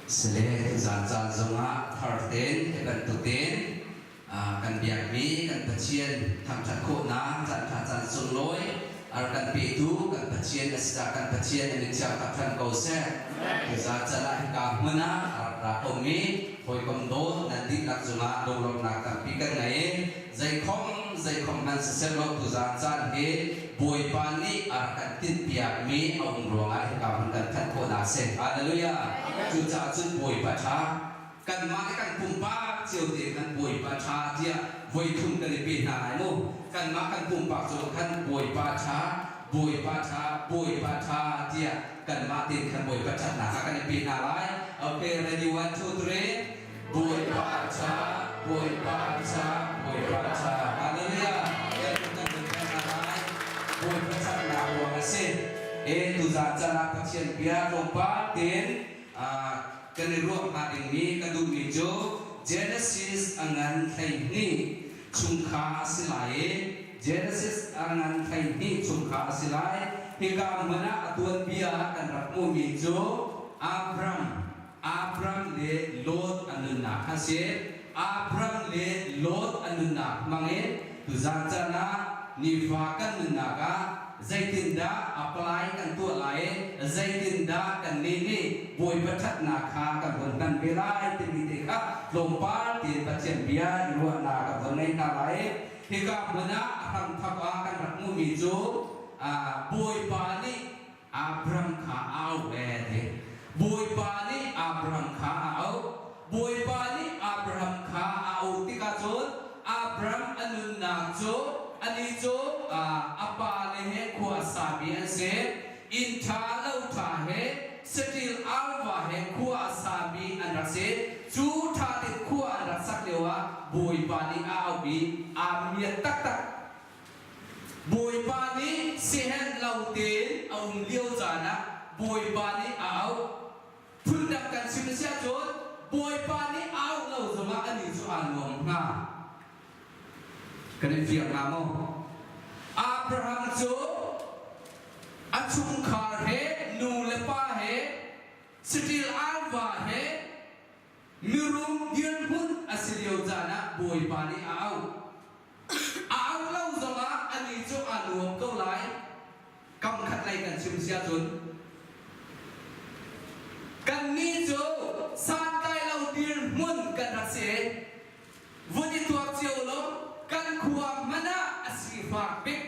Sile tuzaan caan zongah thar tein hi bantuk tein kan biakmi kan Pathian thangṭhat khawhnak caanṭha caan sunglawi a rak kan petu kan Pathian a si caah kan Pathian a min thiang taktak ko seh. Tuzaan caan ah hika hmun ah a rak ra komi hawikom dawt nan dihlak cungah lunglawmhnak tampi kan ngei i Zeikhom zeikhom hmanh siseh law tuzaan caan hi Bawipa nih a rak kan tinhpiakmi a um ruangah hika hmun kan phanh khawhnak a si. Hallelujah! Cucaah cun Bawipa ṭha, kanmah le kan pumpak cio tein khan Bawipa ṭha tiah voithum kan i pe hna lai mu. Kanmah kan pumpak cu khan Bawipa ṭha, Bawipa ṭha, Bawipa ṭha tiah kanmah tein khan Bawipa ṭhatnak kha kan i pe hna lai. Okay, ready, one, two, three. Bawipa ca, Bawipa ca, Bawipa ca. Hallelujah. Kan kan kan lai. Bawipa cannak ruang a si. E tuzaan caan ah Pathian bia tlawmpal tein kan i ruah hnga dingmi ka duhmi cu Genesis a ngan 12 chungkha a si lai i Genesis a ngan 12 chungkha a si lai. Hika hmun ah a tuanbia kan rak hmuhmi cu Abram Abram le Lot an nunnak kha si. Abram le Lot an nunnak hmangin tuzaan caan ah nifa kan nunnak ah zeitindah apply kan tuah lai i zeitindah kannih nih Bawipa ṭhatnak kha kan von hman ve lai timi te kha tlawmpal tein Pathian bia i ruahnak kan von ngei hna lai. Hika hmun ah a hramthawk ah kan rak hmuhmi cu Bawipa nih Abram kha a auh ee ti. Bawipa nih Abraham kha a auh. Bawipa nih Abraham kha a auh tikah cun Abraham a nunnak cu anih cu a pale he khua a sami an si. Inn ṭha lo ṭha he saṭil arva he khua a sami an rak si. Cu ṭha tein khua an rak sak lioah Bawipa nih a auh i aa miat taktak. Bawipa nih siaherh lo tein a um lio caan ah Bawipa nih a auh. Phundang kan chim a si ahcun Bawipa nih a auh lo zongah anih cu aa nuam hnga. Kan i fiang hnga maw? Abraham cu a chungkhar he nu le pa he saṭil arva he mirum dirhmun a si lio caan ah Bawipa nih a auh. A auh lo zongah anih cu aa nuam ko lai. Kam khat lei kan chim si ahcun kannih cu santlai lo dirhmun kan rak si. Vun i tuak cio law kan khua hmanh ah a sifak bik.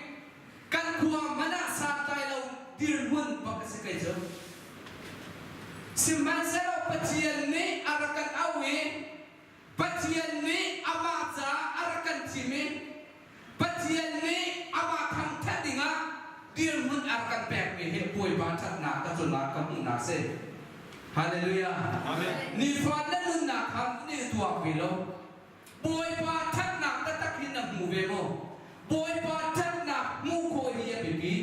Kan khua hmanh ah santlai lo dirhmun bak a si kei cu. Sihmanhsehlaw Pathian nih a rak kan auh i Pathian nih amah caah a rak kan thim i Pathian nih amah thangṭhat dingah dirhmun a rak kan pekmi hi Bawipa ṭhatnak ka cungah ka hmuhnak si. Hallelujah. Amen. Nifa na nunnak kha nih tuak ve lo. Bawipa ṭhatnak taktak hi na hmu ve maw? Bawipa ṭhatnak hmuh khawh hi a biapi.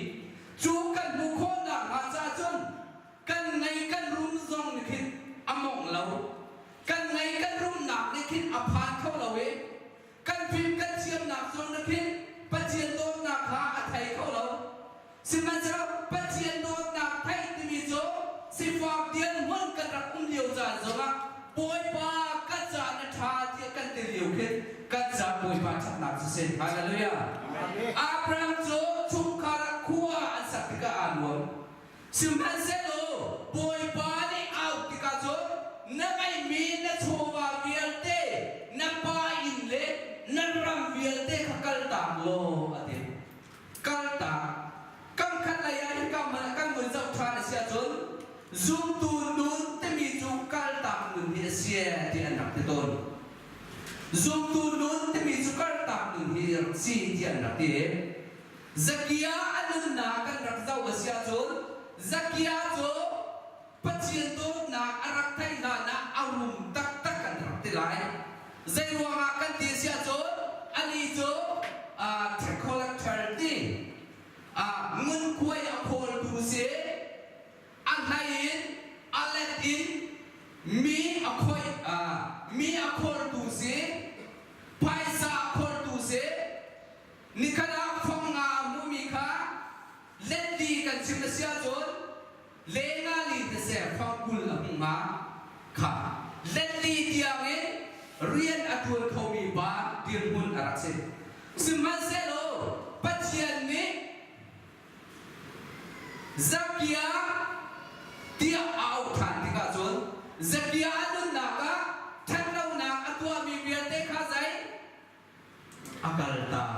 Cu kan hmuh khawhnak hnga caah cun kan ngei kan rum zong nih khin a mawngh lo. Kan ngei kan rumnak nih khin a phan kho lo i kan fim kan thiamnak zong nih khin Pathian dawtnak kha a thei kho lo. Sihmanhsehlaw Pathian dawtnak theih timi cu sifak dirhmun kan rak um lio caan zongah Bawipa ka ca na ṭha tiah kan ti lio khin kan ca Bawipa ṭhatnak cu si. Hallelujah. Abraham cu chungkhar ah khua an sak tikah aa nuam. Sihmanhsehlaw Bawipa nih auh tikah cun na ngeihmi na chawva vialte, na pa inn le na ram vialte kha kaltak law a ti. Kaltak. Kam khat lei ah hika hmanh ah kan vun zoh ṭhan a si ahcun zumtu nun timi cu kaltak nun hi a si ti an rak ti tawn. Zumtu nun timi cu kaltak nun hi rak si ti an rak ti. Zakia a nunnak kan rak zoh a si ahcun Zakia cu Pathian dawtnak a rak theih hlan ah a rum taktak kan rak ti lai. Zei ruangah kan ti a si ahcun anih cu tax collector ti ngunkhuai a khawltu si a hlei in a let in mi a khoih mi a khawltu si phaisa a khawltu si Nikhat ah fang nga a hmuhmi kha let li kan chim a si ahcun le nga li siseh fang 20 a hmuh hnga. Kha letli tiangin rian a ṭuan khomi pa dirhmun a rak si. Sihmanhsehlaw Pathian nih Zakia tiah a auh ṭhan tikah cun Zakia a nunnak ah ṭhatlonak a tuahmi vialte kha zei a kaltak.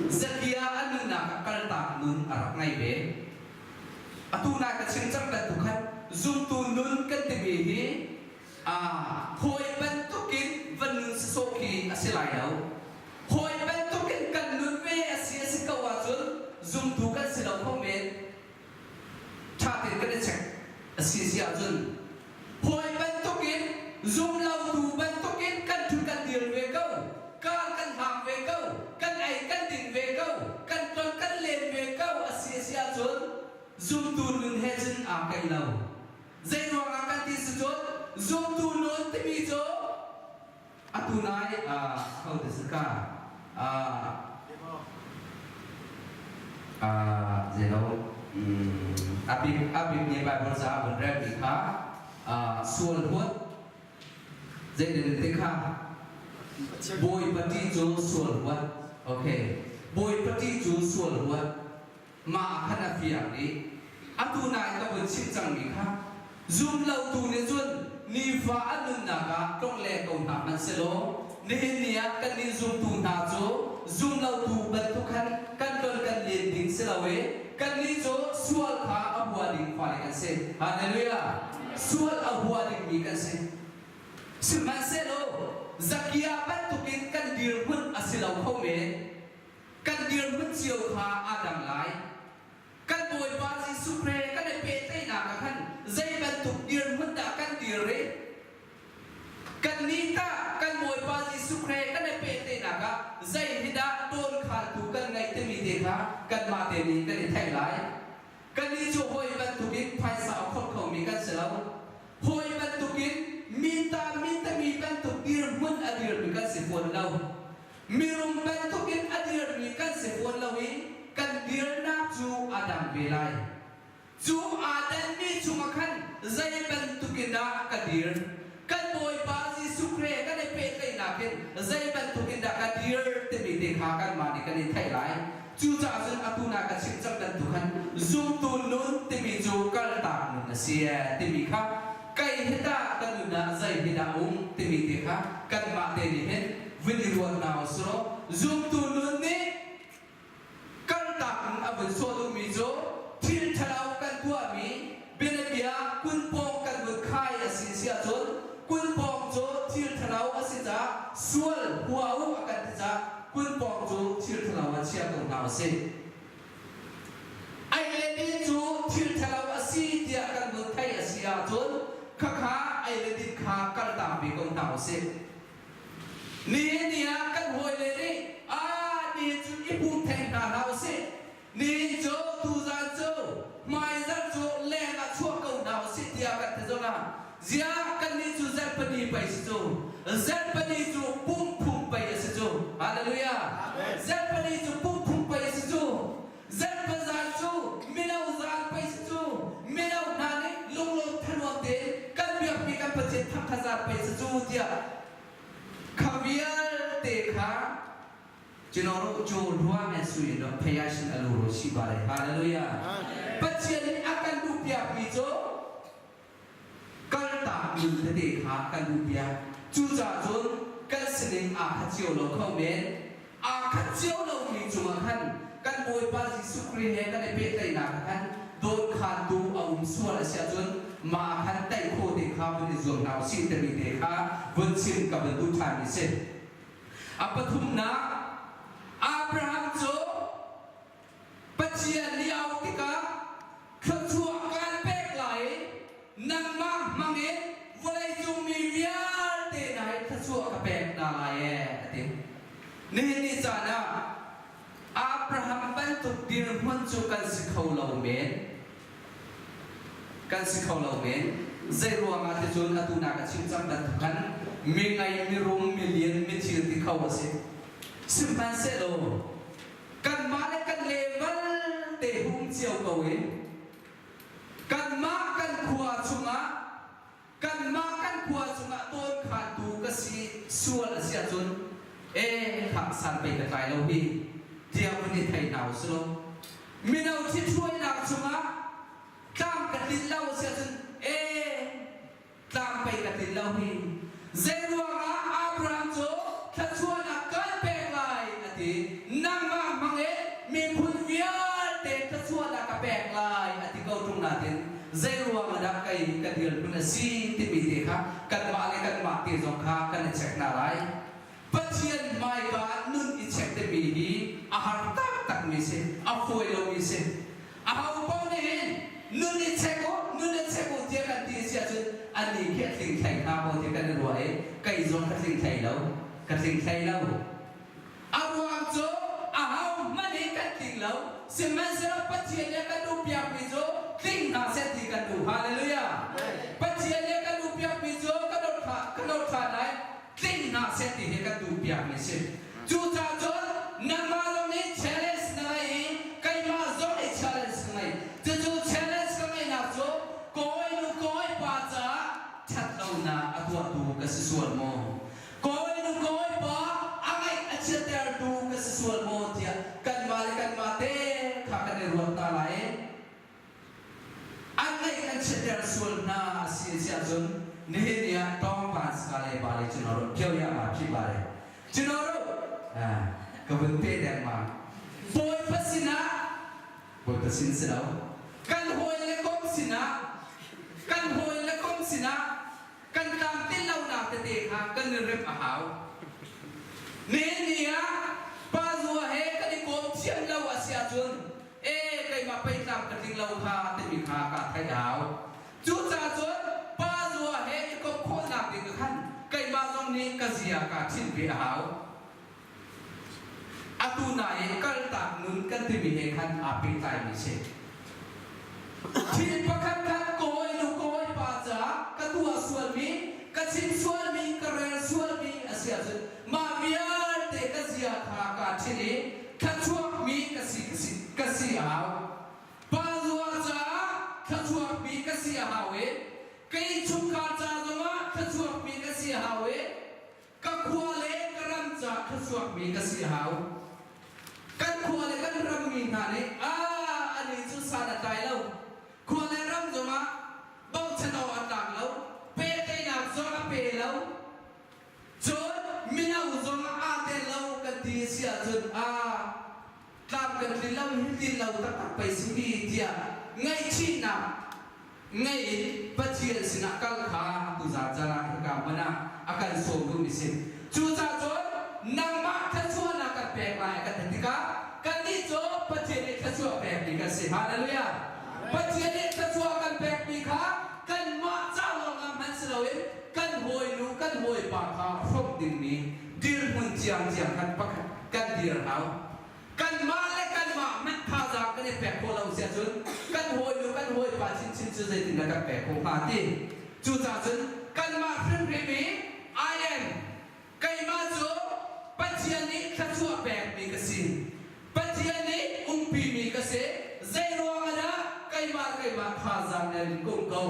Zakia a nunnak ah kaltak nun a rak ngei ve. Atu nai ka chim cang bantuk khan zumtu nun kan timi hi hawi bantukin van nun sawsawh khi a si lai lo. Hawi bantukin kan nun ve a si a si ko ahcun zumtu kan si lo kho men. Ṭha tein kan i check a si si ahcun hawi bantukin zumlotu bantukin kan ṭhut kan dir ve ko, kar kan hlang ve ko, kan ei kan ding ve ko, kan ton kan len ve ko a si a si ahcun zumtu nun he cun aa keih lo. Zei ruangah kan ti si cun zumtu nun timi cu atu nai ho te si ka zeilo abik abik nih Bible ca vun relmi kha sual huat zeitin te kha Bawipa ṭih cu sual huat okay Bawipa ṭih cu sual huat Mah khan a fiang i atu nain ka vun chim cangmi kha zumlotu nih cun nifa an nunnak ah tlongle ko hna hmanh sehlaw nihin ni ah kannih zumtu hna cu zumlotu bantuk khan kan ton kan len ding si lo i kannih cu sual kha a hua ding fale kan si. Hallelujah! Sual a hua dingmi kan si. Sihmanhsehlaw Zakia bantukin kan dirhmun a si lo kho men. Kan dirhmun cio kha aa dang lai. Kan Bawipa Jesuh Khrih kan i pehtlaihnak ah khan zei bantuk dirhmun dah kan dir i kannih tah kan Bawipa Jesuh Khrih kan i pehtlaihnak ah zei hi dah dawnkhantu kan ngeih timi te kha kanmah te nih kan i theih lai. Kannih cu hawi bantukin phaisa a khawlh khomi kan si lo. Hawi bantukin minta mintami bantuk dirhmun a dirmi kan si fawn lo. Mirum bantukin a dirmi kan si fawn lo i kan dirnak cu a dang ve lai. Cu aa danmi chungah khan zei bantukin dah ka dir? Kan Bawipa Jesuh Khrih kan i pehtlaihnak hin zei bantukin dah ka dir timi te kha kanmah nih kan i theih lai. Cucaah cun atu na ka chimh cang bantuk khan zumtu nun timi cu kaltak nun a si ee timi kha kei hi tah ka nun ah zei hi dah a um timi te kha kanmah te nih hin vun i ruat hna usih zumtu nun nih kaltak in a vun sawh duhmi cu thil ṭhalo kan tuahmi bianabia kunpawng kan vun khai a si si ahcun kunpawng cu thil ṭhalo a si caah sual hua u a kan ti caah kunpawng cu thil ṭhalo ah chia ko hna usih. Ei le din cu thil ṭhalo a si tiah kan vun theih a si ahcun khakha ei le din kha kaltak ve ko hna usih. Nihin ni ah kan hawile nih aa ni cu i pum theng hna hlah usih. Nihin cu tuzan cu hmaizarh cu leng ah chuak ko hna usih tiah kan ti zongah ziah kannih cu zarhpini pei si cu zarhpini cu pum phung pei a si cu. Hallelujah. Zarhpini cu pum phung pei a si cu. Zarhpazan cu mino zan pei si cu. Mino hna nih lunglawm thanuam tein kan biakmi kan Pathian thangṭhat zan pei si cu tiah kha vialte kha Chinoro cu lua men sui in phaya shin alu ro shi ba Hallelujah. Pathian nih a kan duh piakmi cu kaltak nun tete kha kan duh piak. Cucaah cun kan sining aa khat cio lo kho men. Aa khat cio lomi cungah khan kan Bawipa Jesuh Khrih he kan i pehtlaihnak ah khan dawnkhantu a um sual a si ahcun mah khan tei khawh te kha vun i zuam hna usih timi te kha vun chim ka vun duh ṭhanmi si. A pathumnak, Abraham cu Pathian nih a auh tikah thluachuah kaan pek lai i nangmah hmangin vawleicung mi vialte hna hi thluachuah ka pek hna lai ee a ti. Nihin ni caan ah Abraham bantuk dirhmun cu kan si kho lo men. Kan si kho lo men. Zei ruangah ti cun atu na ka chim cang bantuk khan mi ngei, mirum, milian, mithil ti kho a si. Sihmanhsehlaw kanmah le kan level te hum cio ko i kanmah kan khua chungah kanmah. san pei ka tlai lo hi tiah vun i thei hna usih law mino ṭhithruainak chungah tlam ka tlin lo a si ahcun ee tlam pei ka tlin lo hi zeiruangah Abraham cu thluachuahnak kan pek lai a ti nangmah hmangin miphun vialte thluachuahnak ka pek lai a ti ko ṭung nain zeiruang ah dah kei ka dirhmun a si timi te kha kanmah le kanmah te zong kha kan i check hna lai. Pathian hmaika ah nun i check timi hi a har taktakmi si, a fawi lomi si. Aho paoh nih hin nun i check u, nun i check u tiah kan ti si ahcun annih khi a tling hlei hnga maw ti kan i ruah i kei zong ka tling hlei lo, ka tling hlei lo. A ruang cu ahohmanh hi kan tling lo. Sihmanhsehlaw Pathian nih a kan duhpiakmi cu tling hna seh ti kan duh. Hallelujah! Pathian nih a kan duhpiakmi cu kan orhthla lai tling hna seh ti hi kan duhpiakmi a si. Cucaah cun nangmah zong nih challenge na ngei i keimah zong nih challenge ka ngei. Cucu challenge ka ngeihnak cu kawinu kawipa caah ṭhatlonak a tuahtu ka si sual maw? Kawinu kawipa a ngaih a chiattertu ka si sual maw tiah kanmah le kanmah te kha kan i ruat hna lai i an ngaih kan chiatter sual hna a si a si ahcun nihin ni ah tawngpan ska le ba le cun ro phio ya ma phi ba le cun ro ka vun pe deng ma Bawipa sinah Bawipa sin si lo kan hawi le kom sinah kan hawi le kom sinah kan tlamtlin lonak tete kha kan i remh a hau. Nihin ni ah pa zua he kan i kawm thiam lo a si ahcun ee keimah pei tlam ka tling lo kha timi kha kaa theih a hau. Cucaah cun pa zua he i komh khawhnak ding ah khan keimah zong nih ka zia kaa ṭhinh ve a hau. Atu na i kaltak nun kan timi he khan aa pehtlaimi a si. Thil pakhatkhat ka hawinu ka hawipa caah ka tuah sualmi, ka chim sualmi, ka rel sualmi a si ahcun mah vialte ka zia kha kaa ṭhinh i thluachuakmi ka si ka si a hau. Pa zua caah thluachuakmi ka si a hau i kei chungkhar ca zongah thluachuakmi ka si a hau i Ka khua le ka ram ca thluachuakmi ka si a hau. Kan khua le kan rammi hna nih aa anih cu san a tlai lo. Khua le ram zongah bochan awk a tlak lo. Pehtlaihnak zong a pe lo. Cun mino zong aa tel lo kan ti a si ahcun aa tlam kan tlin lo hi tlin lo taktak pei si hi tiah ngaihchihnak ngei in Pathian sinah kal kha tuzaan caan ah hika hmun ah a kan sawm duhmi si. Cucaah cun nangmah thluachuahnak kan pek lai a kan ti tikah kannih cu Pathian nih thluachuah pekmi kan si. Hallelujah! Pathian nih thluachuah kan pekmi kha kanmah ca lawngah hman si loin kan hawinu kan hawipa kha hrawmh dingmi dirhmun ciangciang khan pakhat kan dir hau. Kanmah le kanmah hmanh thazaang kan i pek khawh lo si ahcun kan hawinu kan hawipa chinchin cu zeitindah kan pek khawh hnga ti. Cucaah cun kanmah hrimhrim i I am keimah cu Pathian nih thluachuah pekmi ka si. Pathian nih umpimi ka si. Zeiruang ah dah keimah keimah thazaang nan in kum ko.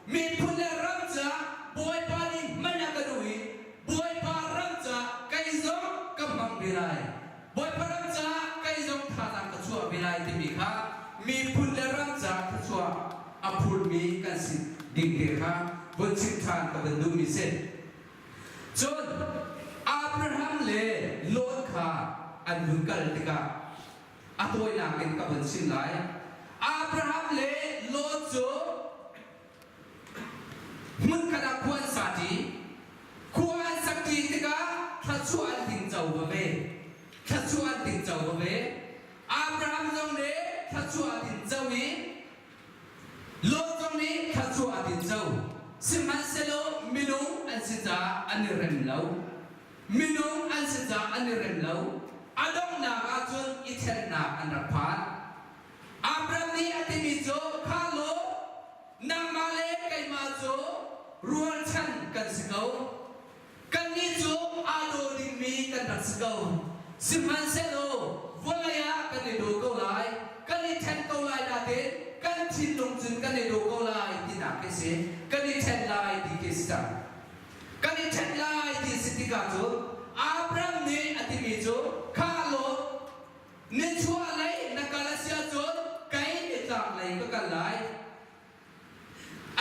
Miphun le ram caah Bawipa nih hman a ka duh i Bawipa ram caah kei zong ka hmang ve lai. Bawipa ram caah kei zong thazaang ka chuah ve lai timi kha miphun le ram caah thluachuah a phurmi kan si ding te kha vun chim ṭhan ka vun duhmi si. Cun Abraham le Lot kha an vun kal tikah a tawinak in ka vun chim lai. Abraham le Lot cu Hmunkhat ah khua an sa ṭi. Khua an sak ṭi tikah thluachuah an tingco va ve. Thluachuah an tingco va ve. Abraham zong nih thluachuah a tinco i Lot zong nih thluachuah a tinco. Sihmanhsehlaw minung an si caah an i rem lo. Minung an si caah an i rem lo. A donghnak ah cun i ṭhennak an rak phan. Abraham nih a timi cu kha law nangmah le keimah cu rualchan kan si ko. Kannih cu aa daw dingmi kan rak si ko. Sihmanhsehlaw vawlei ah kan i daw ko lai, kan i ṭhen ko lai nain kan thinlung cun kan i daw ko lai tinak khi si. Kan i ṭhen lai ti khi si cang. Kan i ṭhen lai ti si tikah cun Abraham nih a timi cu. cu kha law nichuah lei na kal a si ahcun kei nitlak lei ka kal lai.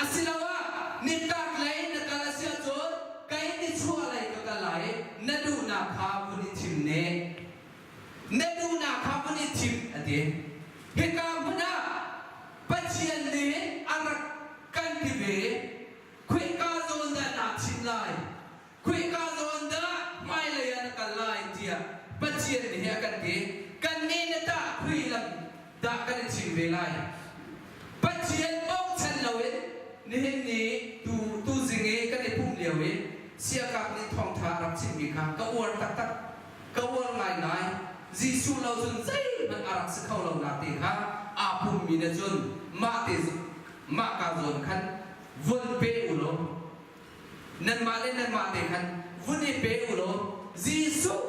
Asiloah nitlak lei na kal a si ahcun kei nichuah lei ka kal lai i na duhnak kha vun i thim ne. Na duhnak kha vun i thim a ti. Hika hmun ah Pathian nih a rak kan ti ve. Khika zawn dah naa thim lai? Khika zawn dah hmailei ah na kal lai tiah Pathian nih a kan ti. Kannih na tah khui lam dah kan i chim ve lai. Pathian bochan loin nihin ni tu tuzing i kan i pumh lio i siakak nih thawngṭha a rak chimmi kha ka uar taktak. Ka uar ngaingai. Jesuh lo cun zeihmanh a rak si kho lo nak te kha aa pummi nih cun mah te mah ka zawn khan vun pe u law nanmah le nanmah te khan vun i pe u law Jesuh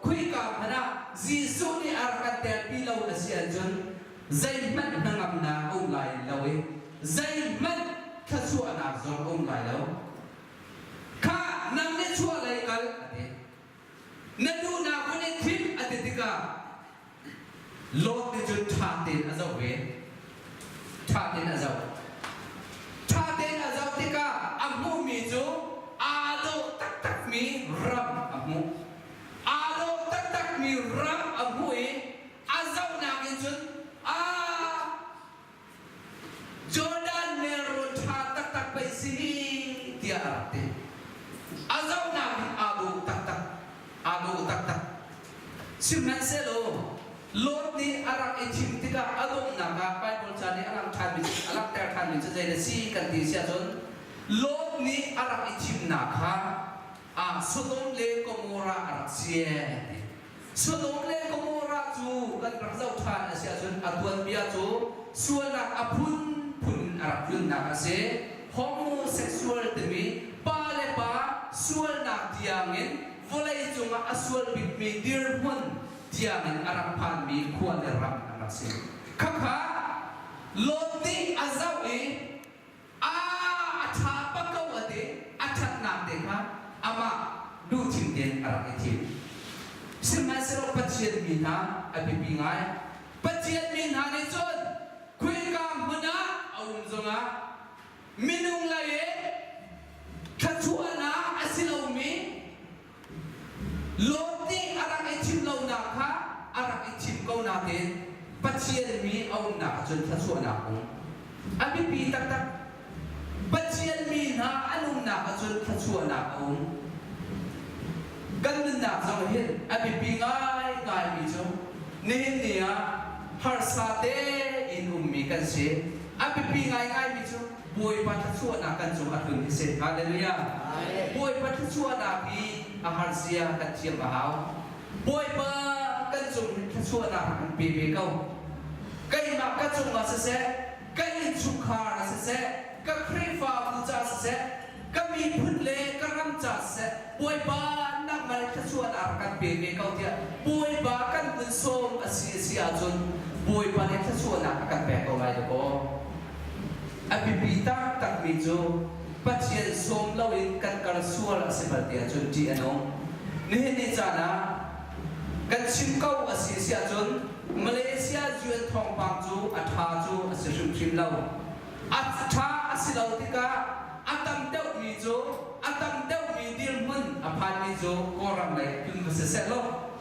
khuika hmanh ah Jesuh nih a rak kan telpi lo a si ahcun zeihmanh hnangamnak a um lai lo i zeihmanh thluachuahnak zong a um lai lo. Kha nang nih chuah lei kal a ti. Na duhnak vun i thim a ti tikah Lot nih cun ṭha tein a zoh ve. Ṭha tein a zoh. Ṭha tein a zoh tikah a hmuhmi cu aa dawh taktakmi ram a hmuh. Aa dawh taktakmi ram a hmuh i a zohnak in cun aa Jordan nelrawn ṭha taktak pei si hi tiah a rak ti. A zohnak hin aa dawh taktak. Aa dawh taktak. Sihmanhsehlaw Lot nih a rak i thim tikah a donghnak ah Baibal ca nih a lang ṭhanmi a langhter ṭhanmi cu zei a si kan ti si ahcun Lot nih a rak i thimnak kha ah Sodom le Gomorrah a rak si ee ti. Sodom le Gomorrah cu kan rak zoh ṭhan a si ahcun a tuanbia cu sualnak a phunphun in a rak tlunnak a si. Homosexual timi pa le pa sualnak tiangin vawlei cungah a sual bikmi dirhmun tiangin a rak phanmi khua le ram an rak si. Khakha Lot nih a zoh i a a ṭha bak ko a ti, a ṭhatnak te kha amah duhthim tein a rak i thim. Sihmanhsehlaw Pathian mi hna a biapi ngai. Pathian mi hna nih cun khuika hmun ah a um zongah minung lei i thluachuahnak a si lomi Lot nih a rak i thim lonak kha a rak i thim ko nain Pathian mi a umnak ahcun thluachuahnak um. A biapi taktak. Pathian mi hna an umnak ahcun thluachuahnak a um. Kan nunnak zong hin a biapi ngaingaimi cu nihin ni ah harsa tein ummi kan si. A biapi ngaingaimi cu Bawipa thluachuahnak kan cung a tlun hi si. Hallelujah. Bawipa thluachuahnak hi a har zia kan thiam a hau. Bawipa kan cung hin thluachuahnak kan pe ve ko. Keimah ka cungah siseh, ka innchungkhar ah siseh, ka Khrihfabu ca siseh, ka miphun le ka ram ca siseh, Bawipa nangmah nih thluachuahnak rak kan pe ve ko tiah Bawipa kan vun sawm a si a si ahcun Bawipa nih thluachuahnak a kan pek ko lai dakaw. A biapi taktakmi cu Pathian sawm loin kan kal sual a si bal ti ahcun ṭih a nung. Nihin ni caan ah kan chim ko a si si ahcun Malaysia UN thawngpang cu a ṭha cu a si hrimhrim lo. A ṭha a si lo tikah a tam deuhmi cu a tam deuhmi dirhmun a phanmi cu Kawlram lei tlun va si seh law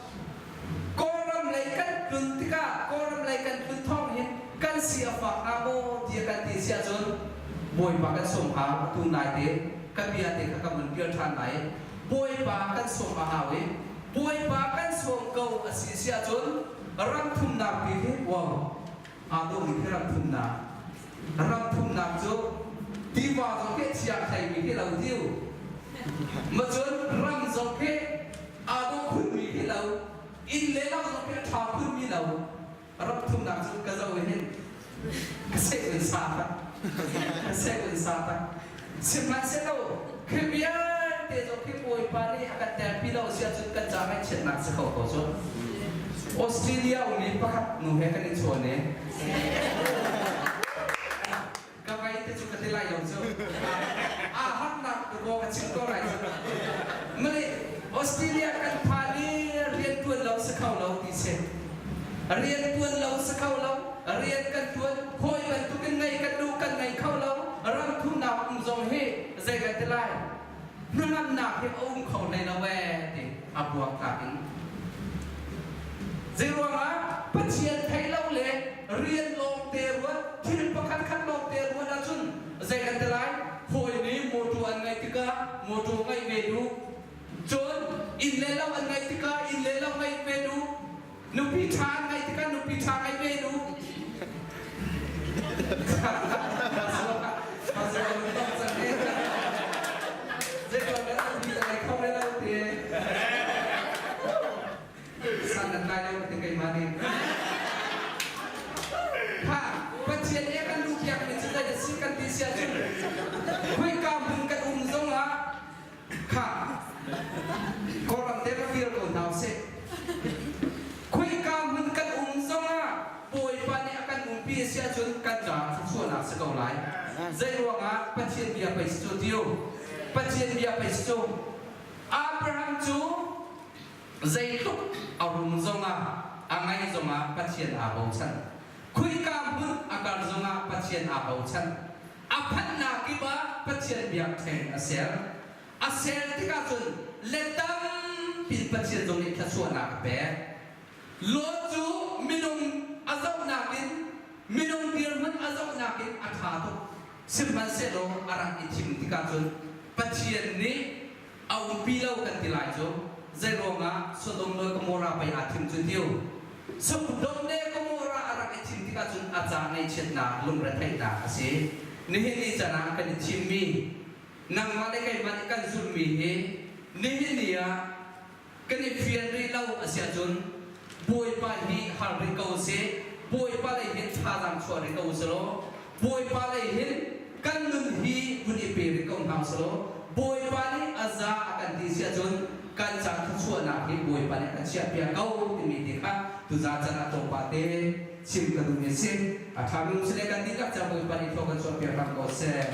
Kawlram lei kan tlun tikah Kawlram lei kan tlun thawng hin kan si a fak hnga maw tiah kan ti si ahcun Bawipa kan sawm hau atu naite ka bia te kha ka mun pial ṭhan lai. Bawipa kan sawm a hau i Bawipa kan sawm ko a si si ahcun ram thumnak pi hi wow aa dawhmi khi ram thumnak ram thumnak cu tiva zong khi thiang hleimi khi lo tiu ma cun ram zong khi aa dawh khunmi khi lo inn le lo zong khi a ṭha khunmi lo ram thumnak cu ka zoh hin ka seh un sa tak ka seh un sa tak sihmanhsehlaw khi vialte zong khi Bawipa nih a kan telpi lo si ahcun kan ca ngaihchiatnak si kho ko cu Australia ummi pakhat nu he kan i chawn i ka vai te cu ka ti lai lo cu aa harnak tu ka chim ko lai cu mali Australia kan phan i rian tuan lo. kho lo ti si. Rian tuan lo si kho lo. Rian kan tuan hawi bantukin ngei kan duh kan ngei kho lo. Ram thumnak um zong hi zei kan ti lai? Hnangamnak hi a um kho hlei lo ee ti a buaktlak in. Zeiruangah Pathian theih lo le rian lawngte ruat, thil pakhat khat lawngte ruat ahcun zei kan ti lai? Hawi nih mawṭaw an ngeih tikah mawṭaw ngeih ve duh. Cun inn le lo an ngeih tikah inn le lo ngeih ve duh. Nupi ṭha an ngeih tikah nupi ṭha ngeih ve duh. San nan kai lo ti keimah nih. Ha, Pathian nih a kan duhpiak mi cu zei a si kan ti si ahcun khoika hmun kan um zongah kha Kawlram te va kir ko hna usih. Khoika hmun kan um zongah Bawipa nih a kan umpi a si ahcun kan caah thluachuahnak si ko lai. Zei ruangah Pathian bia pei si cu tiu. Pathian bia pei si cu. Abraham cu zeitluk a rum zongah a ngai zongah Pathian aa bochan. Khuika hmun a kal zongah Pathian aa bochan. A phanhnak kip ah Pathian biakṭheng a ser. A ser tikah cun let tampi in Pathian zong nih thluachuahnak a pek. Lot cu minung a zohnak in minung dirhmun a zohnak in a ṭha tuk. Sihmanhsehlaw a rak i thim tikah cun Pathian nih a umpi lo kan ti lai cu. Zeiruangah Sodom le Gomorrah pei aa thim cu tiu. Sodom le Gomorrah a rak i thim tikah cun a ca ngaihchiatnak lungretheihnak a si. Nihin ni can ah kan i thimmi nangmah le keimah nih kan zulhmi hi nihin ni ah kan i fian rih lo a si ahcun Bawipa hi har rih ko seh, Bawipa lei hin thazaang chuah rih ko usih law, Bawipa lei hin kan nun hi vun i pe rih ko hna usih law, Bawipa nih a za a kan ti si ahcun kan ca thluachuahnak hi Bawipa nih a kan chiahpiak ko timi te kha tuzaan caan ah tlawmpal te chim ka duhmi a si. A ṭhami um sile kan dihlak ca Bawipa nih thlua kan chuahpiak hram ko seh.